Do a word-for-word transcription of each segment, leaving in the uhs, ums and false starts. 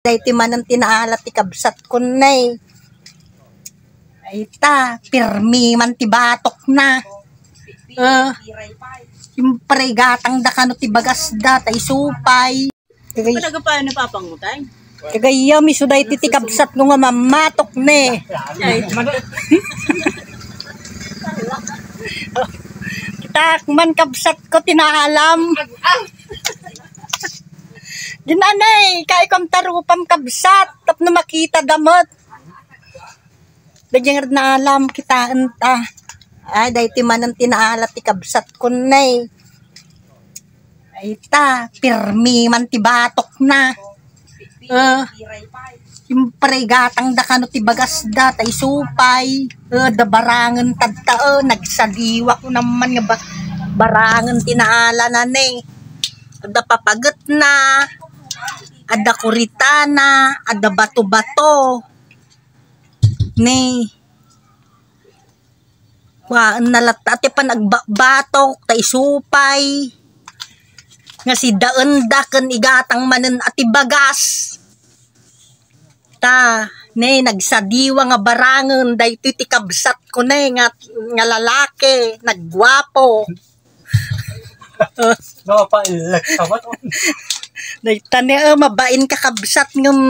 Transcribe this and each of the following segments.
Daytoy manen ti naala ti kabsatko, ne. Ay ta, pirmi man ti batokna. Eh, siyempre, igatangda kano ti bagasda, ta isupay. Kagay-, Talaga pa ni papang mo, tay? Kagayam, isu daytoy ti kabsatko nga mammatok, ne. Ay. Kitak man kabsatko, tinaalam. Ginanay, kaikom tarupam kabsat, tapno makita damet. Daging naalam kitaen ta. Ay, daytoy manen ti naala ti kabsatko, ne. Ay ta, pirmi man ti batokna. Eh, siyempre, igatangda kano ti bagasda, ta isupay. Eh, da barangen tadta, eh, nagsaliwa ko naman nga ba-, barangen ti naalana, ne. Adda papagetna, adda kuritana, adda bato-bato. Ne. Kuaenna latta ti panagbabatok, ta isupay. Nga sidaenda ken igatang manen a ti bagas. Ta, ne, nagsadiwa nga barangen, daytoy ti kabsatko, ne, nga, nga lalaki, nagguapo. Napailek ka ba to? Dayta ne, eh, mabain ka kabsat ngem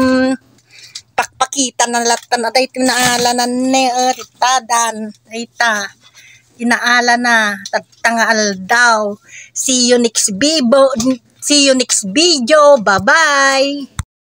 pakpakita na latta na dayta naalanan ne, eh, ritadan. Dayta. Inaala na, tatta nga aldaw. See you next bibo-, see you next video. Bye-bye.